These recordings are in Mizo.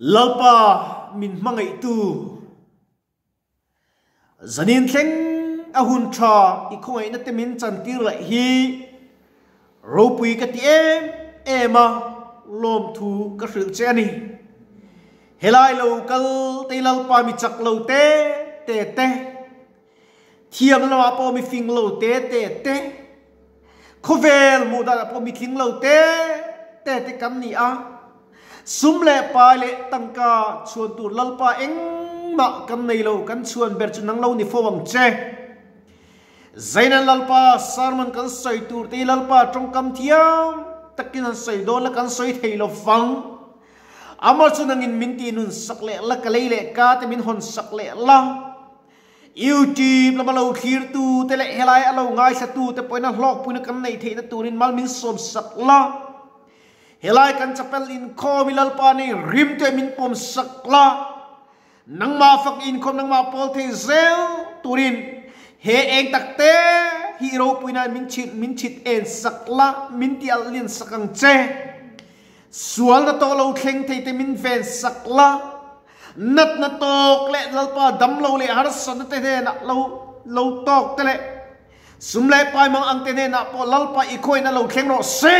Lalpa min hmangaihtu zanin thleng a hun tha i khawngaihna te min chantir leh hi ropui ka ti em em a, lawmthu ka hrilh che a ni. Helai lo kal te Lalpa mi chak lo te te te, thiam lamah pawh mi fing lo te te te, Khawvel hmuh danah pawh mitling lo te te te kan ni a, sum leh pai leh tangka chhuan tur Lalpa engmah kan nei lo, kan chhuan ber chu nang lo ni fo ang che. Zainan Lalpa sermon kan sawi tur te hi Lalpa tawngkam thiam takin han sawi dawn la kan sawi thei lo fang. Amah chu nangin min tih nun sak leh la, ka lei leh ka te min hawn sak leh la. YouTube lama lo thlir tu te leh helai a lo ngaithla tu te pawhin a hlawkpuina kan neih theihna turin mal min sawm sak la. Helai kan chapel inkhawm i Lalpa nei rim te min pawm sak la. Nangmah fak inkhawm nangmah pawl thei zel turin he eng tak te hi i ropuina min chhit min chhit en sak la, min ti alh lian sak ang che. Sualna tawh lo thleng thei te min ven sak la, natna tawk leh Lalpa damlo leh harsatna te hnenah lo lo tawk te leh sum leh pai mang ang te hnenah pawh Lalpa i khawina lo thleng rawh se.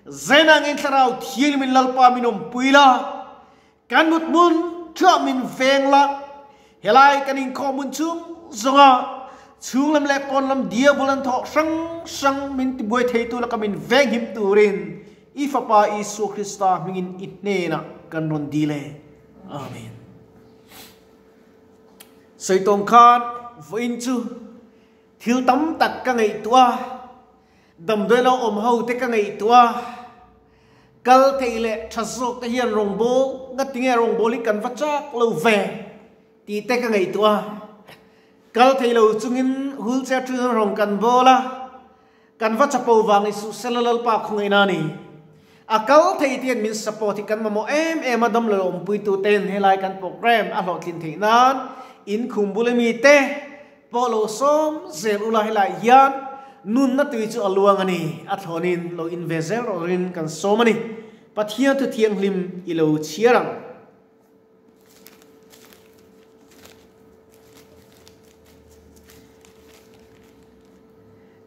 Zenangin Thlarau Thianghlimin Lalpa min awmpui la, Kan mut hmun thuah min veng la, helai kan inkhawm hmun chung zawnga chhung lam leh pawn lam diabol an thawh hrang hrang min tibuai theitu laka min venghim turin i Fapa Isua Krista hmingin i hnenah kan rawn dil e. Amen. Sawi tawng khan vawiin chu thil tam tak ka ngaihtuah a, damdawi lo awm ho te ka ngaihtuah a, Kal thei leh tha zawk te hian rawngbâwl nga tinge rawngbâwl hi kan va châk lo ve tih te ka ngaihtuah a. Kal thei lo chungin wheelchair thu hian rawn kan bâwl a, kan va chapo vang i Suhsela Lalpa khawngaihna a ni. A kal thei te hian min support hi kan mamawh em em a, damlo awmpuitu ten helai kan program a hlawhtlin theih nan inkhum bul ami te Pawh lo sawm zel ula helai hian nunna tui chu a luang a ni, a thlawnin lo in ve zel rawh rin kan sawm a ni. Pathian thu thianghlim i lo chhiar ang.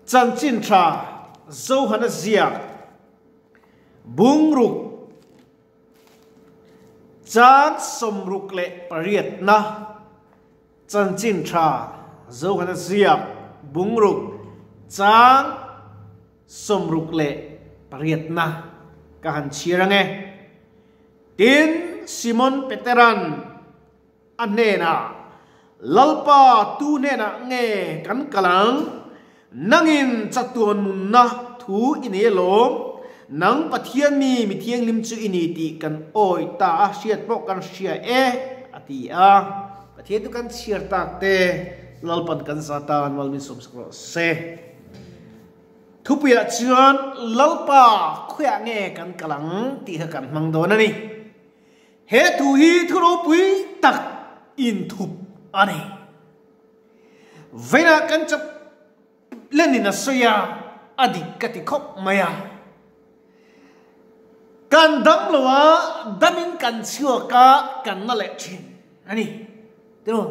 Chanchin tha Zohana ziak bungruk chang 68na. Chanchin tha Zohana ziak bungruk chang 68na ka han chhiar ange. Tin, Simon Peteran a hnenah, Lalpa tu hnenah nge kan kal ang? Nangin chatuan nunna thu i nei alawm, nang Pathian mi mi thianghlim chu i ni tih kan awi ta a, hriat pawh kan hria e, a ti a. Pathian chu kan chhiar tak te, Lalpan kan za tan mal min sawmsak rawh se. Thupuiah chuan Lalpa khawiah nge kan kal ang tih kha kan hmang dawn a ni. He thu hi thu ropui tak inthup a ni. Veinah kan chap lenin a sawi a, a dik ka ti khawp mai a. Kan dam lo a, damin kan chhuak a, kan na leh thin a ni. Tiraw?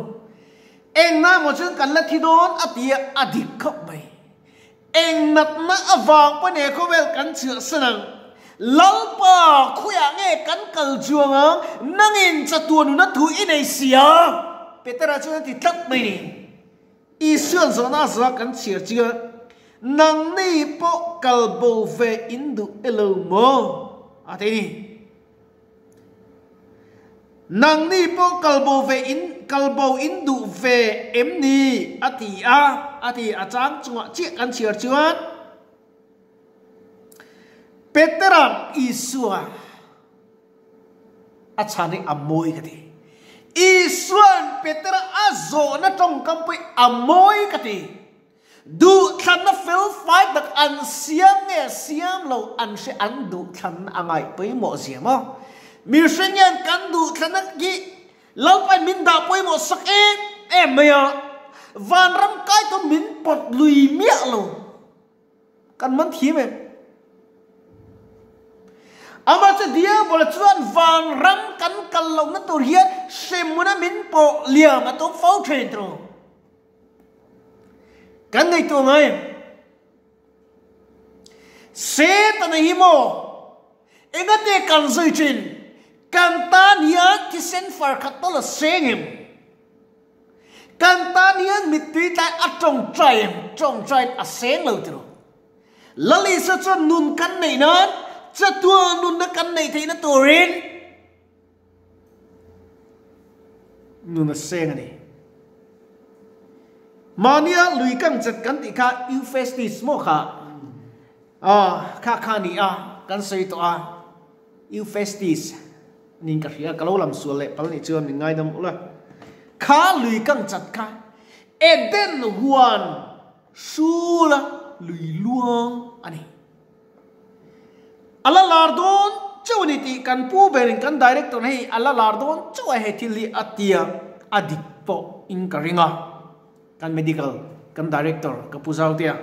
Eng na emaw chuan kan la thi dawn a ti a, a dik khawp mai. Eng natna avang pawh nei khawvel kan chhiahsan ang. Lalpa, khawiah nge kan kal chuang ang? Nangin chatuan nuna thu i nei si a? Petera chuan a ti tlat mai ni. Isuan zawhna a zawha kan chhiar chiang a, Nangni pawh kal bo ve in duh elo maw? A ti ni. Nangni pawh kal bo ve in kal bo in duh ve em ni? A ti a, a ti a chang chungah chiah kan chhiar chuan Petera'n Isua a chhan hi a mawi ka ti. Isua'n Petera a zawhna tawngkam pawh hi a mawi ka ti. Duhthlanna fel fai tak an siam nge siam lo an hre an duhthlanna a ngaih pawimawh zia maw? Mihring hian kan duhthlanna hi Lalpain min dah pawimawh sak em em mai a, vanram kai chu min pawt lui miah lo. Kan man thiam em? Amah chu Diabola chuan vanram kan kal lohna tur hian hremhmuna min pawh liam a tum fo thin tur. Kan ngaihtuah ngai em? Setana hi maw engate kan zui thin? Kan tan hian thisen far khat tawlh a seng em? Kan tan hian mittui tlai a tawngtai em? Tawngtaiin a seng lo tiraw? Lal Isua chuan nun kan neih nan, chatuan nunna kan neih theihna turin nun a seng a ni. Mahnia lui kang chat kan tih kha Euphrates maw kha? Aw, kha kha a ni a, kan sawi tawh a, Euphrates niin ka hria, ka lo lam sual leh pal nih chuan min ngaidam ula. Kha lui kang chat kha Eden huan Hrula lui luang a ni. A la lar dawn chauh a ni tih kan pu berin kan director hei a la lar dawn chauh a he thil hi a tia a dik pawh in ka ring a. Kan medical kan director ka pu Zautea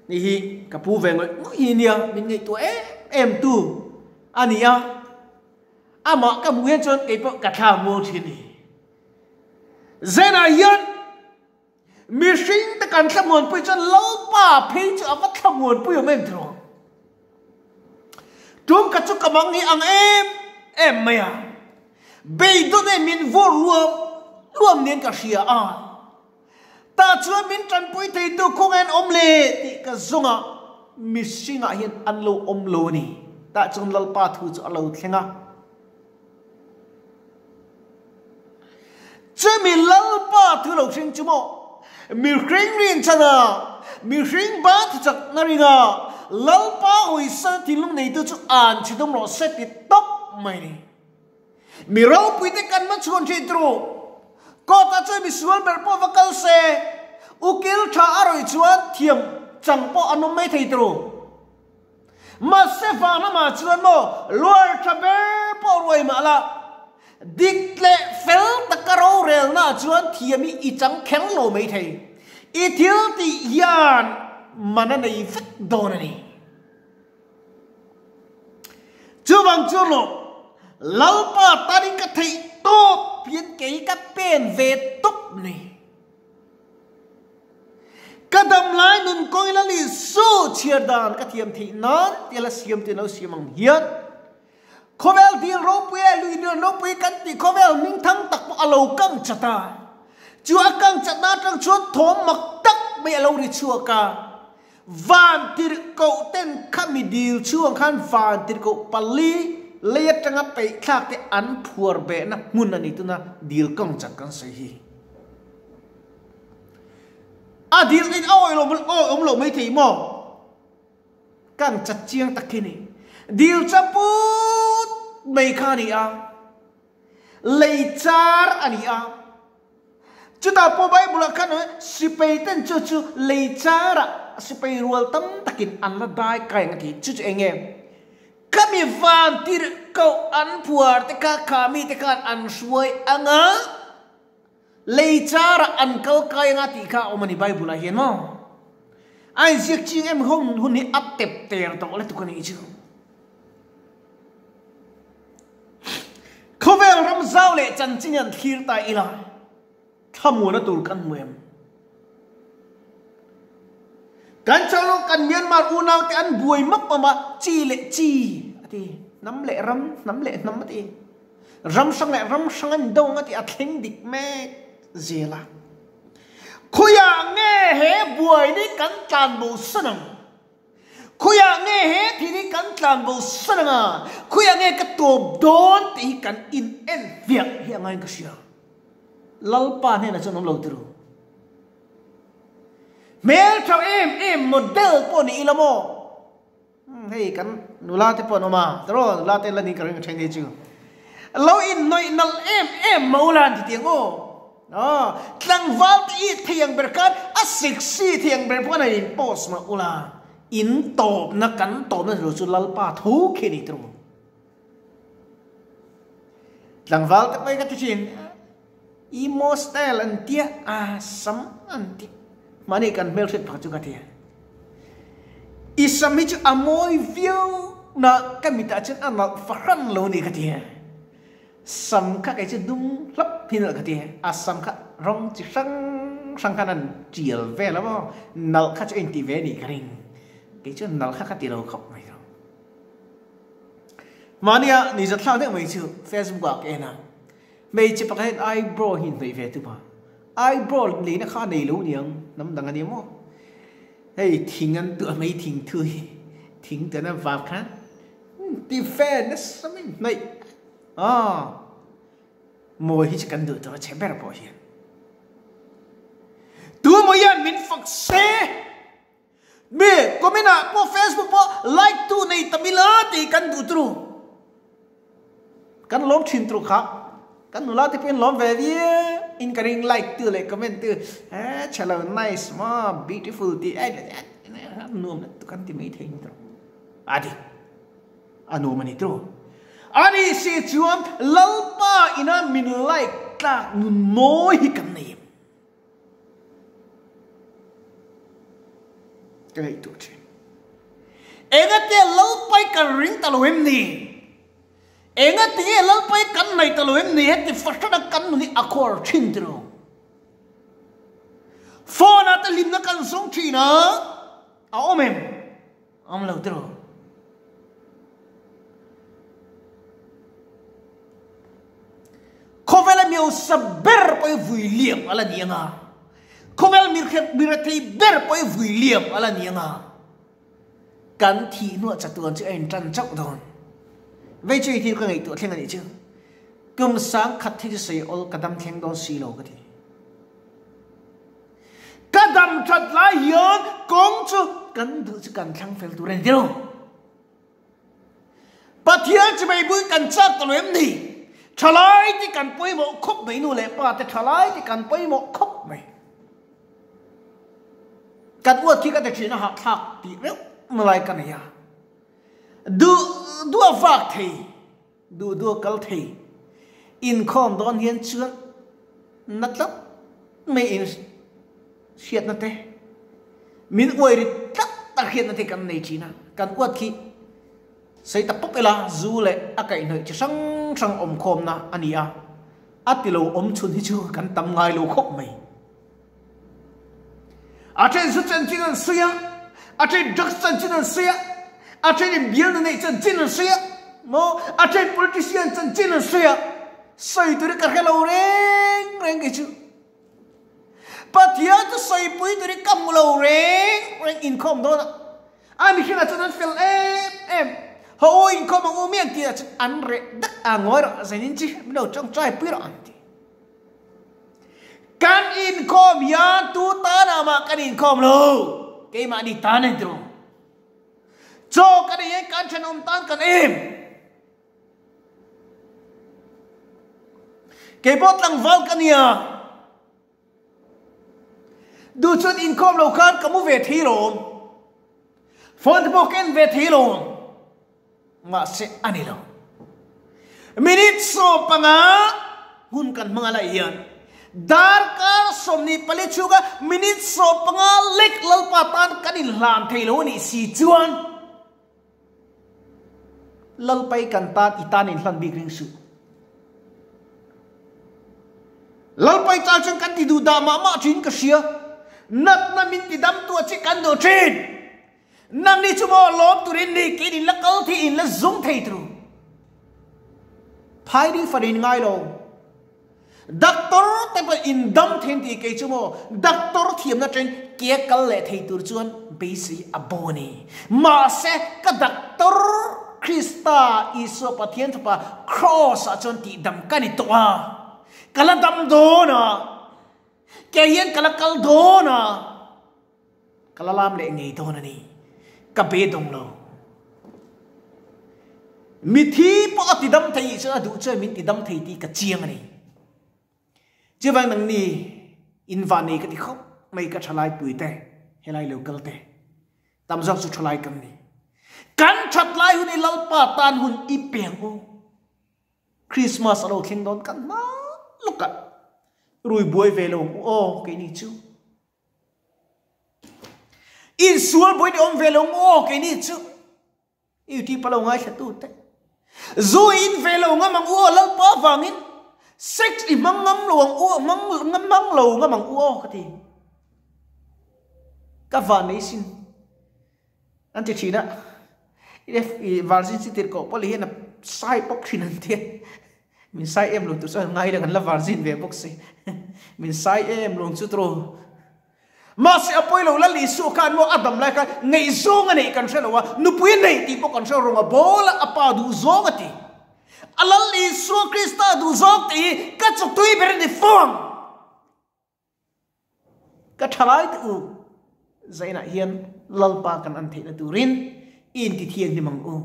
ni hi ka pu ve ngawih ngawih hi nia min ngaihtuah em em tu a ni a. Amah ka hmuh hian chuan kei pawh ka thla muang thin a ni. Zenah hian. Mihring te kan thlamuanpui chuan Lalpa phei chu a va thlamuanpui awm em tiraw? Tum khat chu ka mang hi ang em em mai a, beidawn e min vawr luam luam nen ka hria a, tah chuan min tanpui theitu khawngaih an awm le tih ka zawng a, mihringah hian an lo awm lo a ni. Tah chuan Lalpa thu chu a lo thleng a. Chumi Lalpa thu lo hring chu maw? Mihring rin chana, mihring ba thu chakna ringa Lalpa hawisa thinlung neitu chu an chhe dawm rawh se ti tawp mai ni. Mi ropuite kan hma chhuan thin turu. Kawtah chuan misual ber pawh va kal se, ukil tha a rawih chuan thiam chang pawh an awm mai thei turu. Mahse vang lamah chuan maw luar tha ber pawh ruai mah la, dik leh fel taka rorelnaah chuan thiam hi i chang kher lo mai thei. I thil tih hian man a nei vek dawn a ni. Chuvang chuan maw Lalpa tanin ka theih tawp hian kei ka pen ve tawp ni. Ka dam lai nun kawng ila ni su chhiar dan ka thiam theih nan tia la siam te lo siam ang hian khawvel dil ropui leh lui lian ropui kan tih khawvel hming thang tak pawh a lo kang chat a, chu a kang chat na atang chuan thawm mak tak mai a lo ri chhuak a, van tirhkoh ten khami dil chhuang khan van tirhkoh pali lei atanga peih thlak te an phuar behna hmun a ni tuna dil kang chat kan sawi hi. A dil in a awih lo awi awm lo mai thei maw? Kan chat chiang tak khi ni. Dil cha put mai kha a ni a. Lei char a ni a. Chutah pawh Bible ah khan sipei ten chu chu lei char ah sipei rual tam takin an la dai kai ang a ti. Chu chu eng nge? Khami van tirh koh an phuar te kha khami te khan an hruai ang a. Lei chara an kal kai anga tih kha a awm a ni Bible ah hian maw? A inziak ching em hun hun hi a tep ter tawh le tuk a nih chu. Khawvel ram zau leh chanchin hian thlir ta ila thlamuana tur kan hmu em? Kan chauh kan Myanmar unau te an buai map map a chi leh chi a ti hnam leh ram hnam leh hnam a ti. Ram hrang leh ram hrang an do ang a tih a thleng dik mek zel a. Khuiah nge he buai ni kan tlan bo san ang? Khuiah nge he thil hi kan tlan bo san ang a? Khuiah nge ka tawp dawn tih hi kan in en fiah hi a ngaiin ka hria. Lalpa hnenah chuan awm lo ti ru. Hmeltha em em model pawh ni ila maw? Hei kan nula te pawh an awm a, tiraw nula te la ni ka ring a then hi chu. Lo inhnawih nalh em em mah ula an ti tiang aw. Aw, tlangval te i thei ang ber khan a sexy thei ang ber pawh khan han in post mah ula. In tawpna kan tawpna tur chu Lalpa tho khi a ni tiraw. Tlangval te pawh hi ka ti thin, emo style an tia, a sam an ti. Mahni kan hmelhriat pakhat chu ka ti a. I sam hi chu a mawi viau Na ka mitah chuan a nalh fahran lo ni ka ti. Sam kha kei chu dum hlap hi nalh ka ti. A sam kha rawng chi hrang hrang khan an tial vel a maw, nalh kha chu a inti ve a nih ka ring. Kei chuan nalh kha ka ti lo khawp mai lo. Mahnia ni zat thlak deuh mai chu Facebook ah ka en a, hmeichhe pakhat hian eyebrow hi inhnawih ve tum a, eyebrow leina kha a nei lo niang, hnam dang a nia maw. Hei thing an tuah mai thing thu hi thing tuahna var khan ti fe nasa mai hnaih a mawi hi chu kan duh tur a chhe ber pawh hian tu maw hian min fak se mi comment ah pawh facebook pawh like tu nei ta mila tih kan duh turu. Kan lawm thin tur kha kan nula te pawhin lawm ve viau in ka ring like tu leh comment tu eh chhelo nice maw beautiful tih eh nuam na kan ti mai thei ni tawh a dik a nuam a ni tawh ani si chuan lalpa ina min like tlak nun mawi hi kan nei em Ka ngaihtuah thin. Engate Lalpai kan ring ta lo em ni? Engati nge Lalpai kan nei ta lo em ni? Heti fahrana kan nun hi a khuar thin ti lo. Phone ah te hlimna kan zawng thin a, a awm em? Awm lo ti lo. Khawvela miosa ber pawh hi vui liam a la ni ang a, khawvel mirethei ber pawh hi vui liam a la ni ang a, kan thih hnuah chatuan chu a intan chauh dawn. Vei chu hei thil ka ngaihtuah thleng a nih chu. Kum sang khat hi chu sawi awl ka dam thleng dawn si lo ka ti. Ka dam that lai hian kawng chu kan duh chu kan thlang fel tur a ni tilo. Pathian chi mai bui kan chak ta lo em ni? Thalai te kan pawimawh khawp mai nu leh pa te thalai te kan pawimawh khawp mai. Kan uat khi ka ti thin a hahthlak tih reuh malai ka nei a. Duh duh a vak thei, duh duh a kal thei. Inkhawm dawn hian chuan na tlat mai in hriatna te, min uai ri tlat a hriatna te kan nei thin a, kan uat khi sawi ta pawp ila zu leh a kaihhnawih chi hrang hrang awmkhawmna a ni a, a ti lo awm chhun hi chu kan tam ngai lo khawp mai. A then zu chanchin an sawi a, a then drugs chanchin an sawi a, a then in bialna neih chanchin an sawi a, maw a then politician chanchin an sawi a, sawi tur hi ka hre lo reng reng kei chu. Pathian chu sawipui tur hi ka hmu lo reng reng inkhawm dawn a, a mihringah chuan an fel em em, haw u inkhawm ang u mi an tih ah chuan an reh dak a, ngawi rawh zanin chi min lo tawngtai pui rawh an ti. Kan inkhawm hian tu tanah mah kan inkhawm lo, keimahni tan a ni tawh. Chaw kan ei hian kan thenawm tan kan em. Kei pawh tlangval ka nia. Duh chuan inkhawm lo khan ka mu ve thei lawm. Phone te pawh ka en ve thei lawm. Mahse a ni lo. Minute 15 hun kan hmang a laih hian darkar 24 chhunga minute 15 lek Lalpa tan kan inhlan thei lo a nih si chuan Lalpai kan tan i tan inhlan bik ring suh. Lalpai tan chuan kan ti duh dah mah mah thin ka hria. Natna min ti dam tu a che kan duh thin. Nang ni chu maw lawm turin ni kein in la kal thei in la zung thei tru. Phai ding far in ngai lo. Doctor te pawh in dam thein ti kei chu maw doctor thiamna chen ke kal leh thei tur chuan beisei a bo a ni. Mahse ka doctor Krista Isua Pathian Fapa cross ah chuan tih dam ka ni tawh a. Ka la dam dawn a. Ke hian ka la kal dawn a. Ka la lam leh ngei dawn a ni. Ka be dawng lo. Mithi pawh a ti dam thei chuan a duh chuan min ti dam thei tih ka chiang a ni. Chuvang nang ni in va nei ka ti khawp mai ka thalai pui te, helai lo kal te. Tam zawk chu thalai kan ni. Kan that lai hun i Lalpa tan hun i peng u. Christmas a lo thleng dawn kan hma lawkah rui buai ve lo ang u aw keini chu. Insual buai ni awm ve lo maw keini chu. YouTube a lo ngaithla tu te. Zu i in ve lo ngam ang u aw Lalpa avangin sex i hmang ngam lo ang u aw hmang hmang lo ngam ang u aw ka ti. Ka van nei sin an ti thin a. I virgin si tirh koh pawh leh hian a sai pawp thin an tia. Min sai em lo tur chuan ngai la kan la virgin ve bawk si. Min sai em lo ang chu tawh. Mahse a pawi lo Lal Isua khan maw a dam lai khan ngaihzawng a neih kan hre lo a, nupui a neih tih pawh kan hre lo, rawnga bawl a a pa duh zawng a ti. A Lal Isua Krista duh zawng tih hi ka chawtui ber a ni fo ang. Ka tha lai teh u, zainah hian Lalpa kan an theihna turin i intithianghlim ang u.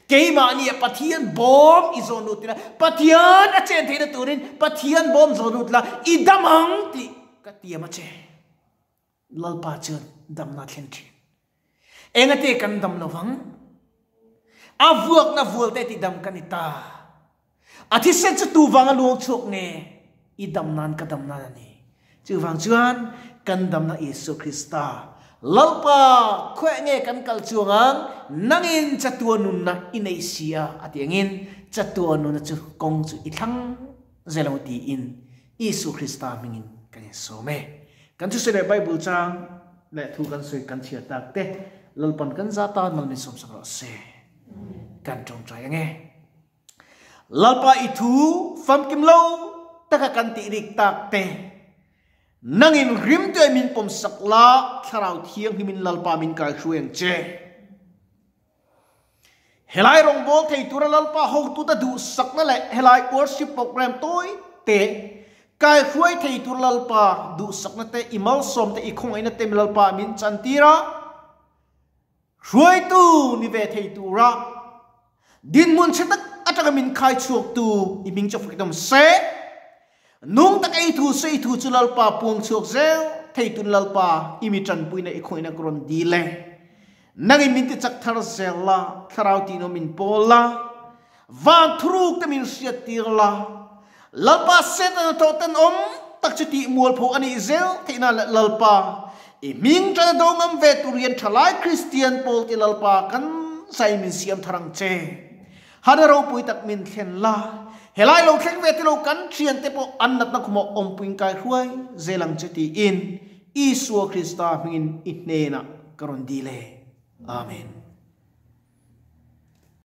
Keimahni ah Pathian bawm i zawn lut ila, Pathian a chen theihna turin Pathian bawm zawn lut la, i dam ang tih ka tiam a che. Lalpa chuan damna a thlen thin. Engate kan dam lovang? A vuakna vualte ti dam ka ni ta. A thisen chu tu vanga luang chhuak nge? I dam nan ka dam nan a ni. Chuvang chuan kan damna Isua Krista, Lalpa, khawiah nge kan kal chuang ang? Nangin chatuan nunna i nei si a, a ti angin chatuan nunna chu kawng chu i thlang zel ang tiin Isua Krista hmingin kan insawm e. Kan thusawi leh Bible chang leh thu kan sawi kan chhiar tak te Lalpan kan za tan mal min sawmsak rawh se. Kan tawngtai ang e. Lalpa i thu famkim lo taka kan tih rik tak te, nangin rimtuai min pawmsak la, Thlarau Thianghlimin Lalpa min kaihruai ang che. Helai rawngbâwl thei tura Lalpa hotute duhsakna leh helai worship program tawi te kaihruai thei tura Lalpa duhsakna te, i malsawm te, i khawngaihna te Lalpa min chantir a. Hruaitu ni ve thei tura dinhmun chhe tak atanga min khai chhuaktu i hming chu fak awm se. Nung tak ei thu sawi thu chu Lalpa puang chhuak zel thei tun Lalpa i mi tanpuina i khawihna ka rawn dil e. Nangin min ti chak thar zel la, thlarau tihnaw min pawl la, van thuruk te min hriat tir la, Lalpa Setana thawh tenawm tak chu tih mualpho a nih zel theihna leh Lalpa i hming tana do ngam ve tur hian thalai Kristian pawl te Lalpa kan zai min siam thar ang che. Hana ropui tak min thlen la, helai lo thleng ve te lo kan thian te pawh an natna khumah awmpuiin kai hruai zel ang che tiin Isua Krista hmingin i hnenah ka rawn dil e. Amen.